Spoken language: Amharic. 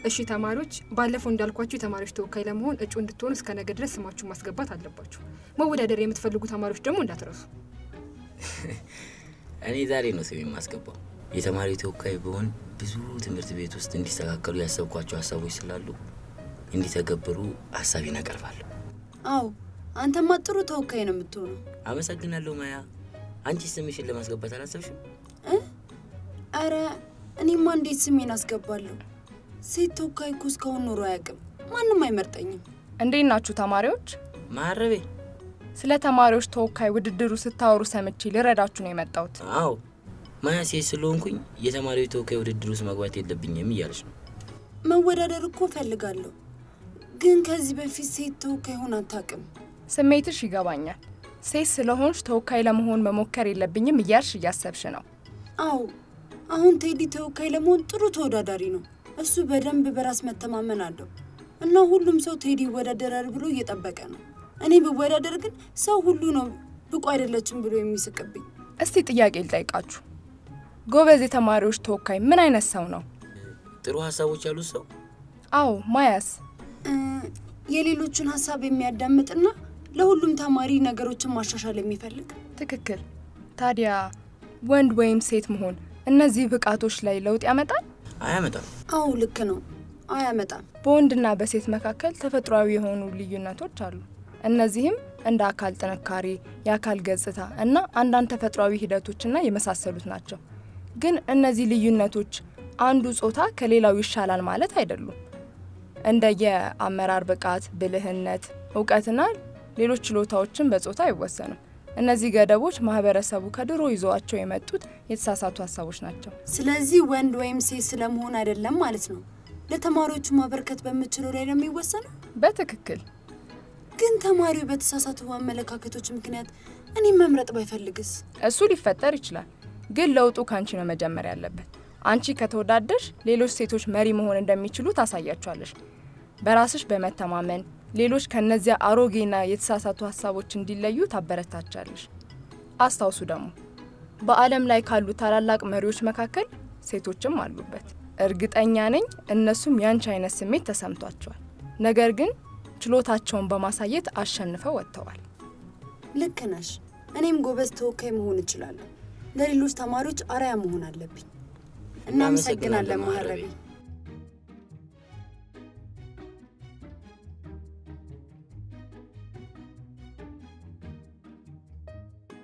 እሺ ተማሪዎች፣ ባለፈው እንዳልኳችሁ የተማሪዎች ተወካይ ለመሆን እጩ እንድትሆኑ እስከ ነገ ድረስ ስማችሁን ማስገባት አለባችሁ። መወዳደር የምትፈልጉ ተማሪዎች ደግሞ እንዳትረሱ። እኔ ዛሬ ነው ስሜን የማስገባው። የተማሪ ተወካይ ብሆን ብዙ ትምህርት ቤት ውስጥ እንዲስተካከሉ ያሰብኳቸው ሀሳቦች ስላሉ እንዲተገብሩ ሀሳቤን አቀርባለሁ። አዎ፣ አንተማ ጥሩ ተወካይ ነው የምትሆነው። አመሰግናለሁ ማያ። አንቺ ስምሽን ለማስገባት አላሰብሽም? አረ እኔማ እንዴት ስሜን አስገባለሁ? ሴት ተወካይ እኮ እስካሁን ኖሮ አያውቅም። ማንም አይመርጠኝም። እንዴት ናችሁ ተማሪዎች? ማረቤ፣ ስለ ተማሪዎች ተወካይ ውድድሩ ስታወሩ ሰምቼ ልረዳችሁ ነው የመጣሁት። አዎ ማያ፣ ሴት ስለሆንኩኝ የተማሪዎች ተወካይ ውድድር ውስጥ መግባት የለብኝም እያለች ነው። መወዳደር እኮ እፈልጋለሁ፣ ግን ከዚህ በፊት ሴት ተወካይ ሆና አታውቅም። ስሜትሽ ይገባኛል። ሴት ስለሆንሽ ተወካይ ለመሆን መሞከር የለብኝም እያልሽ እያሰብሽ ነው። አዎ፣ አሁን ቴዲ ተወካይ ለመሆን ጥሩ ተወዳዳሪ ነው። እሱ በደንብ በራስ መተማመን አለው እና ሁሉም ሰው ቴዲ ይወዳደራል ብሎ እየጠበቀ ነው። እኔ ብወዳደር ግን ሰው ሁሉ ነው ብቁ አይደለችም ብሎ የሚስቅብኝ። እስቲ ጥያቄ ልጠይቃችሁ። ጎበዝ የተማሪዎች ተወካይ ምን አይነት ሰው ነው? ጥሩ ሀሳቦች ያሉት ሰው። አዎ ማያስ፣ የሌሎቹን ሀሳብ የሚያዳምጥና ለሁሉም ተማሪ ነገሮችን ማሻሻል የሚፈልግ። ትክክል። ታዲያ ወንድ ወይም ሴት መሆን እነዚህ ብቃቶች ላይ ለውጥ ያመጣል? አያመጣም። አዎ ልክ ነው፣ አያመጣም። በወንድና በሴት መካከል ተፈጥሯዊ የሆኑ ልዩነቶች አሉ። እነዚህም እንደ አካል ጥንካሬ፣ የአካል ገጽታ እና አንዳንድ ተፈጥሯዊ ሂደቶችና የመሳሰሉት ናቸው። ግን እነዚህ ልዩነቶች አንዱ ጾታ ከሌላው ይሻላል ማለት አይደሉም። እንደ የአመራር ብቃት፣ ብልህነት፣ እውቀትና ሌሎች ችሎታዎችን በጾታ አይወሰኑም። እነዚህ ገደቦች ማህበረሰቡ ከድሮ ይዘዋቸው የመጡት የተሳሳቱ ሀሳቦች ናቸው። ስለዚህ ወንድ ወይም ሴት ስለመሆን አይደለም ማለት ነው። ለተማሪዎቹ ማበርከት በምችለው ላይ ነው የሚወሰነው። በትክክል። ግን ተማሪው በተሳሳቱ አመለካከቶች ምክንያት እኔ መምረጥ ባይፈልግስ? እሱ ሊፈጠር ይችላል። ግን ለውጡ ከአንቺ ነው መጀመር ያለበት። አንቺ ከተወዳደርሽ ሌሎች ሴቶች መሪ መሆን እንደሚችሉ ታሳያቸዋለሽ። በራስሽ በመተማመን ሌሎች ከነዚያ አሮጌና የተሳሳቱ ሀሳቦች እንዲለዩ ታበረታቻለሽ። አስታውሱ ደግሞ በዓለም ላይ ካሉ ታላላቅ መሪዎች መካከል ሴቶችም አሉበት። እርግጠኛ ነኝ እነሱም ያንቺ አይነት ስሜት ተሰምቷቸዋል። ነገር ግን ችሎታቸውን በማሳየት አሸንፈው ወጥተዋል። ልክ ነሽ። እኔም ጎበዝ ተወካይ መሆን እችላለሁ። ለሌሎች ተማሪዎች አርአያ መሆን አለብኝ። እናመሰግናለን ማህረቤ።